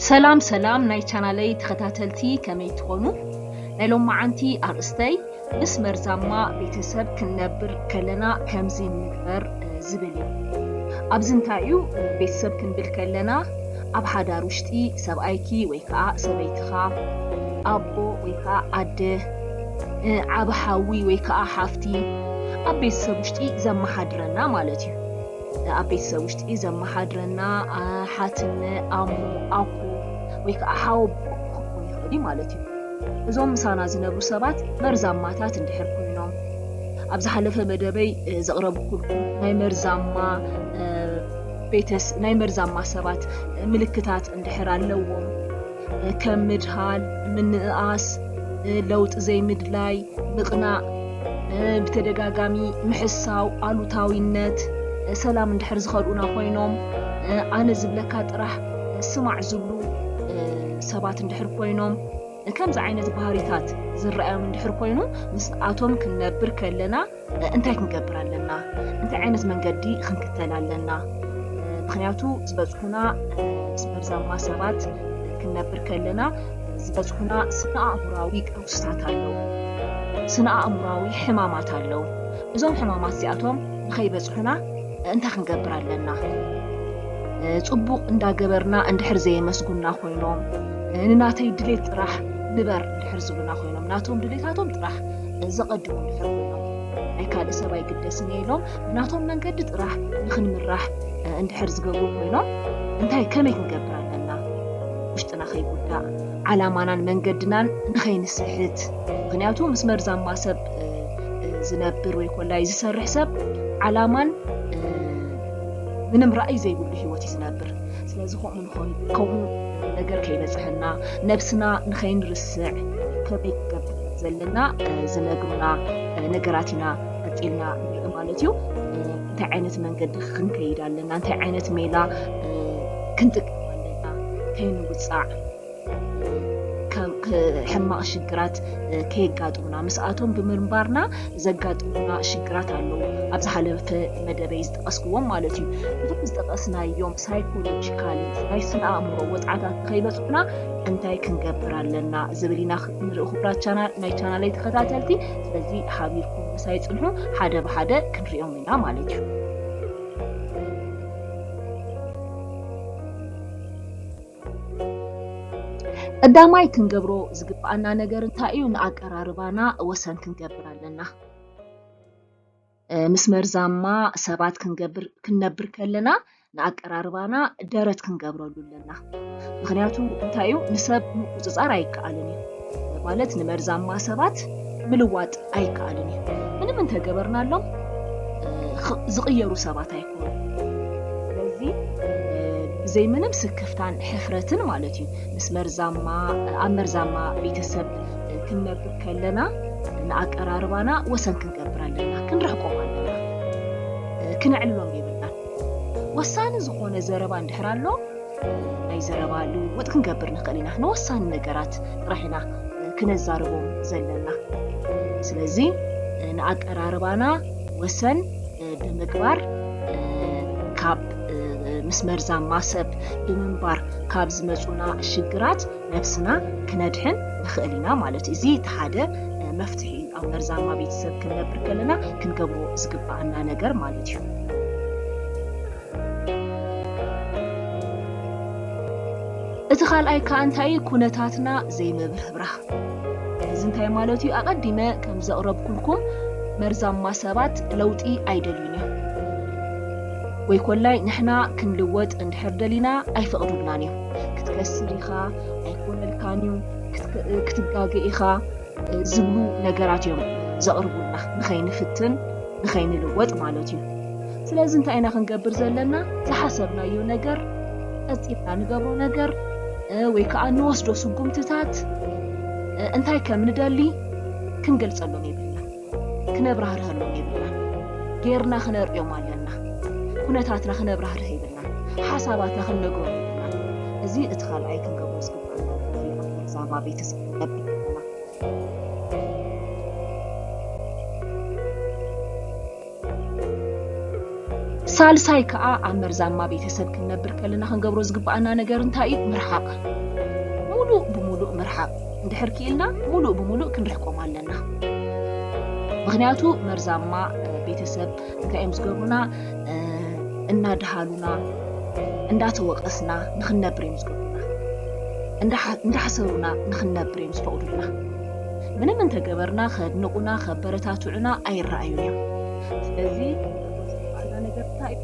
ሰላም ሰላም ናይ ቻናለይ ተኸታተልቲ፣ ከመይ ትኾኑ? ናይ ሎማዓንቲ ኣርእስተይ ምስ መርዛማ ቤተሰብ ክንነብር ከለና ከምዚ ንግበር ዝብል እዩ። ኣብዚ እንታይ እዩ? ቤተሰብ ክንብል ከለና ኣብ ሓዳር ውሽጢ ሰብኣይኪ ወይ ከዓ ሰበይትኻ፣ ኣቦ ወይ ከዓ ኣደ፣ ዓቢ ሓዊ ወይ ከዓ ሓፍቲ ኣብ ቤተሰብ ውሽጢ ዘመሓድረና ማለት እዩ። ኣብ ቤተሰብ ውሽጢ ዘመሓድረና፣ ሓትነ፣ ኣሞ፣ ኣኮ ወይ ከዓ ሓወቦ ክኾን ይኽእል እዩ ማለት እዩ። እዞም ምሳና ዝነብሩ ሰባት መርዛማታት እንድሕር ኮይኖም፣ ኣብ ዝሓለፈ መደበይ ዘቕረብኩልኩም ናይ መርዛማ ቤተስ ናይ መርዛማ ሰባት ምልክታት እንድሕር ኣለዎም፣ ከም ምድሃል፣ ምንእኣስ፣ ለውጢ ዘይምድላይ፣ ምቕናእ፣ ብተደጋጋሚ ምሕሳው፣ ኣሉታዊነት፣ ሰላም እንድሕር ዝኸልኡና ኮይኖም፣ ኣነ ዝብለካ ጥራሕ ስማዕ ዝብሉ ሰባት እንድሕር ኮይኖም፣ ከምዚ ዓይነት ባህሪታት ዝረኣዮም እንድሕር ኮይኑ፣ ምስኣቶም ክንነብር ከለና እንታይ ክንገብር ኣለና? እንታይ ዓይነት መንገዲ ክንክተል ኣለና? ምኽንያቱ ዝበፅሑና ምስ መርዛማ ሰባት ክንነብር ከለና ዝበፅሑና ስነ ኣእምራዊ ቀውስታት ኣለዉ። ስነ ኣእምራዊ ሕማማት ኣለዉ። እዞም ሕማማት እዚኣቶም ንኸይበፅሑና እንታይ ክንገብር ኣለና? ፅቡቕ እንዳገበርና እንድሕር ዘየመስጉና ኮይኖም፣ ንናተይ ድሌት ጥራሕ ንበር እንድሕር ዝብሉና ኮይኖም፣ ናቶም ድሌታቶም ጥራሕ ዘቐድሙ እንድሕር ኮይኖም፣ ናይ ካልእ ሰብ ኣይግደስን እየ ኢሎም ብናቶም መንገዲ ጥራሕ ንኽንምራሕ እንድሕር ዝገብሩ ኮይኖም፣ እንታይ ከመይ ክንገብር ኣለና? ውሽጥና ከይጉዳእ፣ ዓላማናን መንገድናን ንኸይንስሕት። ምኽንያቱ ምስ መርዛማ ሰብ ዝነብር ወይ ኮላይ ዝሰርሕ ሰብ ዓላማን ምንም ራእይ ዘይብሉ ህይወት እዩ ዝነብር። ስለዚ ከምኡ ንኾን ከምኡ ነገር ከይበፅሐና፣ ነብስና ንኸይንርስዕ ከመይ ክንገብር ዘለና ዝነግሩና ነገራት ኢና ቀፂልና ንርኢ ማለት እዩ። እንታይ ዓይነት መንገዲ ክንከይድ ኣለና፣ እንታይ ዓይነት ሜላ ክንጥቀም ኣለና ከይንውፃዕ፣ ከም ክ- ሕማቕ ሽግራት ከየጋጥሙና፣ ምስኣቶም ብምንባርና ዘጋጥሙና ሽግራት ኣለዉ። ኣብ ዝሓለፈ መደበይ ዝጠቐስክዎም ማለት እዩ። እቶም ዝጠቐስናዮም ሳይኮሎጂካሊ ናይ ስነ ኣእምሮ ወፅዓታት ከይበፅሑና እንታይ ክንገብር ኣለና ዝብል ኢና ንርኢ። ክቡራት ቻና- ናይ ቻናለይ ተኸታተልቲ፣ ስለዚ ሓቢርኩም ምሳይ ፅንሑ፣ ሓደ ብሓደ ክንሪኦም ኢና ማለት እዩ። ቀዳማይ ክንገብሮ ዝግብኣና ነገር እንታይ እዩ? ንኣቀራርባና ወሰን ክንገብር ኣለና። እ፣ ምስ መርዛማ ሰባት ክንገብር ክንነብር ከለና ንኣቀራርባና ደረት ክንገብረሉ ኣለና። ምኽንያቱ እንታይ እዩ? ንሰብ ምቁፅፃር ኣይከኣልን እዩ። ማለት ንመርዛማ ሰባት ምልዋጥ ኣይከኣልን እዩ። ምንም እንተገበርናሎም እ፣ ኽ- ዝቕየሩ ሰባት ኣይኮኑን። ስለዚ እ፣ ብዘይ ምንም ስክፍታን ሕፍረትን ማለት እዩ፣ ምስ መርዛማ ኣብ መርዛማ ቤተሰብ ክንነብር ከለና ንኣቀራርባና ወሰን ክንገብር ኣለና፣ ክንርሕቆም ኣለና፣ እ፣ ክነዕልሎም የብልናን። ወሳኒ ዝኾነ ዘረባ እንድሕር ኣሎ ናይ ዘረባ ልውውጥ ክንገብር ንኽእል ኢና። ንወሳኒ ነገራት ጥራሕ ኢና ክነዛርቦም ዘለና። ስለዚ ንኣቀራርባና ወሰን ብምግባር ካብ ምስ መርዛማ ሰብ ብምንባር ካብ ዝመፁና ሽግራት ነብስና ክነድሕን ንኽእል ኢና ማለት እዩ። እዚ እቲ ሓደ መፍትሒ እዩ። ኣብ መርዛማ ቤተሰብ ክንነብር ከለና ክንገብሮ ዝግብኣና ነገር ማለት እዩ። እቲ ካልኣይ ከኣ እንታይ እዩ? ኩነታትና ዘይምብርህራህ። እዚ እንታይ ማለት እዩ? ኣቐዲመ ከም ዘቕረብኩልኩም መርዛማ ሰባት ለውጢ ኣይደልዩን እዮም። ወይ ኮላይ ንሕና ክንልወጥ እንድሕር ደሊና ኣይፈቕዱልናን እዮም። ክትከስር ኢኻ፣ ኣይኮነልካን እዩ፣ ክትክ- ክትጋገ ኢኻ፣ ዝብሉ ነገራት እዮም ዘቕርቡልና፣ ንኸይንፍትን ንኸይንልወጥ ማለት እዩ። ስለዚ እንታይ ኢና ክንገብር ዘለና? ዝሓሰብናዮ ነገር፣ ቀፂልና ንገብሮ ነገር እ፣ ወይ ከዓ ንወስዶ ስጉምትታት እ፣ እንታይ ከም ንደሊ ክንገልፀሎም የብልና፣ ክነብራህርሀሎም የብልና። ጌርና ክነርእዮም ኣለና። ኩነታትና ክነብራህርህ የብልና፣ ሓሳባትና ክንነግሮም የብልና። እዚ እቲ ካልኣይ ክንገብሮ ዝግባና ነገር እዩ። ኣብ መርዛማ ቤተሰብ ክንነብር ከለና ሳልሳይ ከዓ ኣብ መርዛማ ቤተሰብ ክንነብር ከለና ክንገብሮ ዝግባኣና ነገር እንታይ እዩ? ምርሓቕ። ሙሉእ ብሙሉእ ምርሓቕ። እንድሕር ክኢልና ሙሉእ ብሙሉእ ክንርሕቆም ኣለና። ምኽንያቱ መርዛማ ቤተሰብ እንታይ እዮም ዝገብሩና? እናድሃሉና፣ እንዳተወቀስና ንክንነብር እዮም ዝገብሩና። እንዳሓሰሩና ንክንነብር እዮም ዝፈቕዱልና። ምንም እንተገበርና ከድንቑና ከበረታትዑና ኣይረኣዩን እዮም። ስለዚ ነገር እንታይ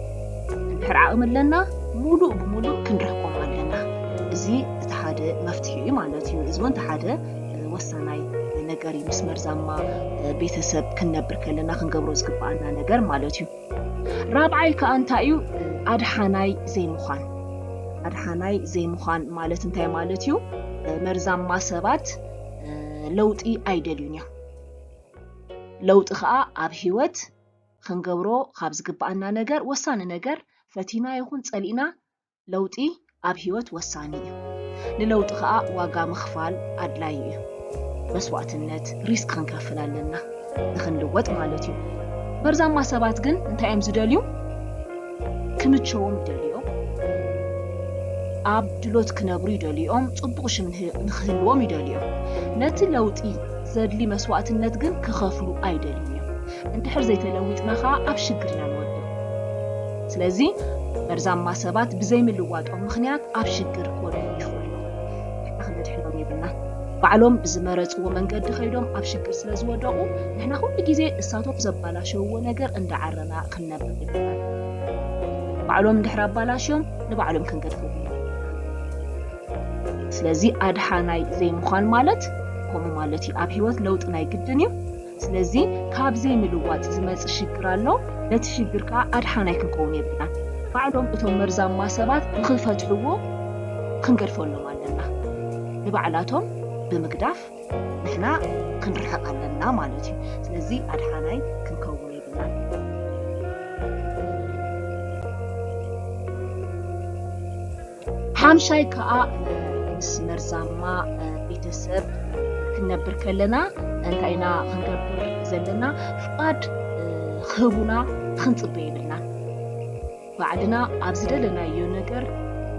እንድሕር ዓቕሚ ኣለና ሙሉእ ብሙሉእ ክንርሕቆም ኣለና። እዚ እቲ ሓደ መፍትሒ እዩ ማለት እዩ። እዚ እውን እቲ ሓደ ወሳናይ ነገር እዩ። ምስ መርዛማ ቤተሰብ ክንነብር ከለና ክንገብሮ ዝግባኣና ነገር ማለት እዩ። ራብዓይ ከዓ እንታይ እዩ? ኣድሓናይ ዘይምዃን። ኣድሓናይ ዘይምዃን ማለት እንታይ ማለት እዩ? መርዛማ ሰባት ለውጢ ኣይደልዩን እዮም። ለውጢ ከዓ ኣብ ህይወት ክንገብሮ ካብ ዝግባኣና ነገር ወሳኒ ነገር፣ ፈቲና ይኹን ጸሊእና፣ ለውጢ ኣብ ህይወት ወሳኒ እዩ። ንለውጢ ከዓ ዋጋ ምኽፋል ኣድላይ እዩ። መስዋእትነት፣ ሪስክ ክንከፍል ኣለና ንክንልወጥ ማለት እዩ። መርዛማ ሰባት ግን እንታይ እዮም ዝደልዩ? ክምቸዎም ይደልዮም። ኣብ ድሎት ክነብሩ ይደልዮም። ፅቡቕ ሽም ንክህልዎም ይደልዮም። ነቲ ለውጢ ዘድሊ መስዋእትነት ግን ክኸፍሉ ኣይደልዩን እዮም። እንድሕር ዘይተለዊጥና ከዓ ኣብ ሽግር ኢና ንወድቕ። ስለዚ መርዛማ ሰባት ብዘይምልዋጦም ምኽንያት ኣብ ሽግር ክወድቑ ይኽእሉ እዮም። ንሕና ክነድሕኖም የብልናን። ባዕሎም ብዝመረፅዎ መንገዲ ከይዶም ኣብ ሽግር ስለ ዝወደቑ ንሕና ኩሉ ግዜ እሳቶም ዘባላሸውዎ ነገር እንዳዓረና ክንነብር የብልናን። ባዕሎም እንድሕር ኣባላሽዮም ንባዕሎም ክንገድፎም። ስለዚ ኣድሓናይ ዘይምዃን ማለት ከምኡ ማለት እዩ። ኣብ ህይወት ለውጢ ናይ ግድን እዩ። ስለዚ ካብ ዘይምልዋጥ ዝመጽእ ሽግር ኣሎ። ነቲ ሽግር ከዓ ኣድሓናይ ክንከውን የብልናን። ባዕሎም እቶም መርዛማ ሰባት ንኽፈትሕዎ ክንገድፈሎም ኣለና። ንባዕላቶም ብምግዳፍ ንሕና ክንርሕቕ ኣለና ማለት እዩ። ስለዚ ኣድሓናይ ክንከውን የብልናን። ሓምሻይ ከዓ ምስ መርዛማ ቤተሰብ ክንነብር ከለና እንታይ ኢና ክንገብር ዘለና? ፍቓድ ክህቡና ክንጽበ የብልናን። ባዕልና ኣብ ዝደለናዮ ነገር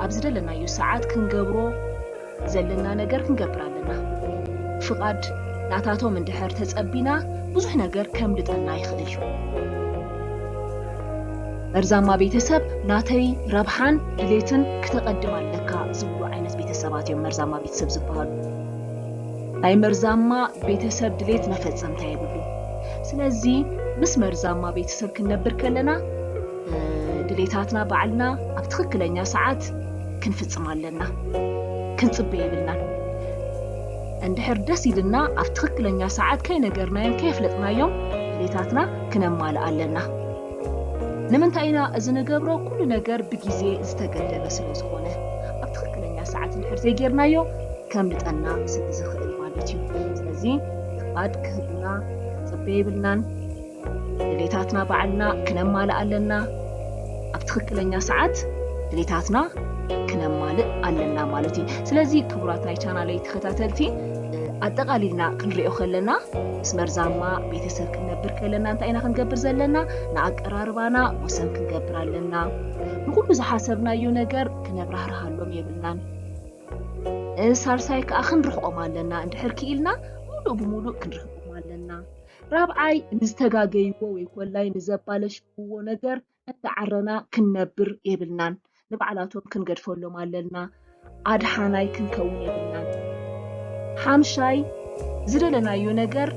ኣብ ዝደለናዮ ሰዓት ክንገብሮ ዘለና ነገር ክንገብር ኣለና። ፍቓድ ናታቶም እንድሕር ተጸቢና ብዙሕ ነገር ከምልጠና ይኽእል እዩ። መርዛማ ቤተሰብ ናተይ ረብሓን ድሌትን ክተቐድም ኣለካ ዝብሉ ዓይነት ቤተሰባት እዮም መርዛማ ቤተሰብ ዝበሃሉ። ናይ መርዛማ ቤተሰብ ድሌት መፈጸምታ የብሉ። ስለዚ ምስ መርዛማ ቤተሰብ ክንነብር ከለና ድሌታትና ባዕልና ኣብ ትኽክለኛ ሰዓት ክንፍጽም ኣለና። ክንጽበ የብልናን። እንድሕር ደስ ኢልና ኣብ ትኽክለኛ ሰዓት ከይነገርናዮም ከየፍለጥናዮም ድሌታትና ክነማልእ ኣለና። ንምንታይ ኢና እዚ ንገብሮ? ኩሉ ነገር ብግዜ ዝተገደበ ስለ ዝኾነ ኣብ ትኽክለኛ ሰዓት እንድሕር ዘይጌርናዮ ከምልጠና ስለ ዝኽእል ማለት እዩ። ስለዚ ፍቓድ ክህቡና ክንጽበ የብልናን። ድሌታትና ባዕልና ክነማልእ ኣለና። ኣብ ትኽክለኛ ሰዓት ድሌታትና ክነማልእ ኣለና ማለት እዩ። ስለዚ ክቡራት ናይ ቻናለይ ተኸታተልቲ ኣጠቓሊልና ክንሪኦ ከለና ምስ መርዛማ ቤተሰብ ክንነብር ከለና እንታይ ኢና ክንገብር ዘለና? ንኣቀራርባና ወሰን ክንገብር ኣለና። ንኹሉ ዝሓሰብናዮ ነገር ክነብራህርሃሎም የብልናን። ሳልሳይ ከዓ ክንርሕቆም ኣለና። እንድሕር ክኢልና ሙሉእ ብሙሉእ ክንርሕቆም ኣለና። ራብዓይ ንዝተጋገይዎ ወይ ኮላይ ንዘባለሽዎ ነገር እንዳዓረና ክንነብር የብልናን። ንባዕላቶም ክንገድፈሎም ኣለና። ኣድሓናይ ክንከውን የብልናን። ሓምሻይ ዝደለናዮ ነገር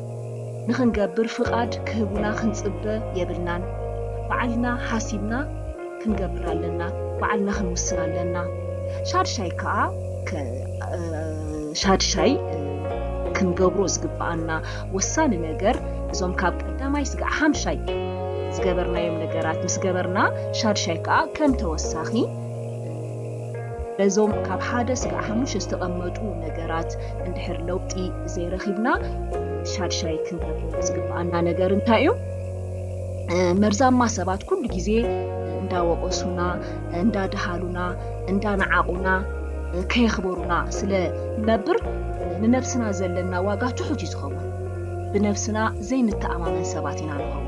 ንኽንገብር ፍቓድ ክህቡና ክንጽበ የብልናን። ባዕልና ሓሲብና ክንገብር ኣለና። ባዕልና ክንውስን ኣለና። ሻድሻይ ከዓ ሻድሻይ ክንገብሮ ዝግባኣና ወሳኒ ነገር እዞም ካብ ቀዳማይ ስጋዕ ሓምሻይ ዝገበርናዮም ነገራት ምስ ገበርና ሻድሻይ ከዓ ከም ተወሳኺ በዞም ካብ ሓደ ስጋዕ ሓሙሽተ ዝተቐመጡ ነገራት እንድሕር ለውጢ ዘይረኺብና ሻድሻይ ክንገብሮ ዝግባኣና ነገር እንታይ እዩ? መርዛማ ሰባት ኩሉ ግዜ እንዳወቐሱና እንዳድሃሉና እንዳነዓቑና ከየኽበሩና ስለ ንነብር ንነብስና ዘለና ዋጋ ትሑት እዩ ዝኸውን። ብነብስና ዘይንተኣማመን ሰባት ኢና ንኸውን።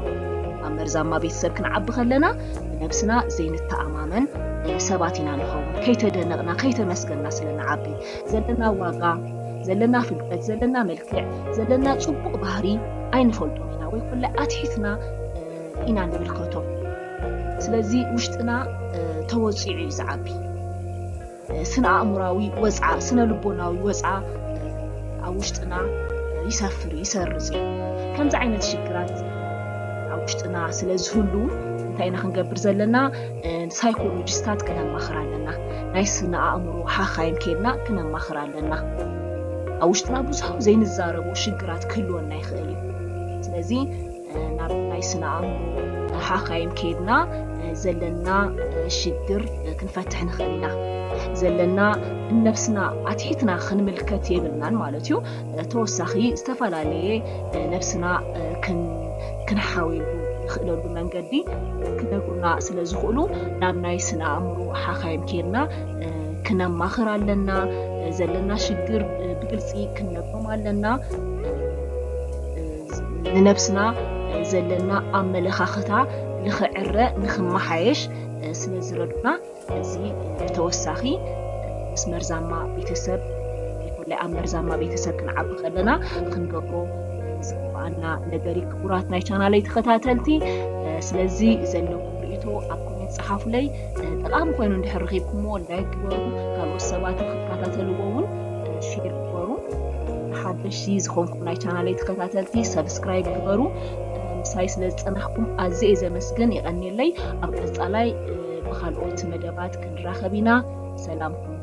ኣብ መርዛማ ቤተሰብ ክንዓቢ ከለና ብነብስና ዘይንተኣማመን ሰባት ኢና ንኸውን። ከይተደነቕና ከይተመስገና ስለ ንዓቢ ዘለና ዋጋ፣ ዘለና ፍልጠት፣ ዘለና መልክዕ፣ ዘለና ጽቡቕ ባህሪ ኣይንፈልጦን ኢና ወይ ኮለ ኣትሒትና ኢና ንምልከቶ። ስለዚ ውሽጥና ተወጺዑ እዩ ዝዓቢ። ስነ ኣእምራዊ ወፅዓ፣ ስነ ልቦናዊ ወፅዓ ኣብ ውሽጥና ይሰፍር ይሰርፅ እዩ። ከምዚ ዓይነት ሽግራት ኣብ ውሽጥና ስለ ዝህሉ እንታይ ኢና ክንገብር ዘለና? ሳይኮሎጂስታት ክነማኽር ኣለና። ናይ ስነ ኣእምሮ ሓኻይም ከይድና ክነማኽር ኣለና። ኣብ ውሽጥና ብዙሕ ዘይንዛረቦ ሽግራት ክህልወና ይኽእል እዩ። ስለዚ ናብ ናይ ስነ ኣእምሮ ሓኻይም ከይድና ዘለና ሽግር ክንፈትሕ ንኽእል ኢና። ዘለና ነብስና ኣትሒትና ክንምልከት የብልናን ማለት እዩ። ተወሳኺ ዝተፈላለየ ነብስና ክንሓውየሉ ንኽእለሉ መንገዲ ክነግሩና ስለ ዝኽእሉ ናብ ናይ ስነ ኣእምሮ ሓኻይም ከይድና ክነማኽር ኣለና። ዘለና ሽግር ብግልፂ ክንነግሮም ኣለና። ንነብስና ዘለና ኣመለኻኽታ ንኽዕረ ንኽመሓየሽ ስለ ዝረዱና እዚ ብተወሳኺ ምስ መርዛማ ቤተሰብ ይኹንላይ ኣብ መርዛማ ቤተሰብ ክንዓቢ ከለና ክንገብሮ ዝግባኣና ነገር እዩ። ክቡራት ናይ ቻናለይ ተኸታተልቲ፣ ስለዚ ዘለኩም ርእይቶ ኣብ ኮሜንት ጸሓፉለይ። ጠቃሚ ኮይኑ እንድሕር ረኺብኩምዎ ላይክ ግበሩ፣ ካልኦት ሰባት ክከታተልዎ እውን ሼር ግበሩ። ሓደሽቲ ዝኾንኩም ናይ ቻናለይ ተኸታተልቲ ሰብስክራይብ ግበሩ። ምሳይ ስለ ዝጸናሕኩም ኣዝየ እየ ዘመስግን፣ የቐንየለይ። ኣብ ቀጻላይ ብኻልኦት መደባት ክንራኸብ ኢና። ሰላምኩም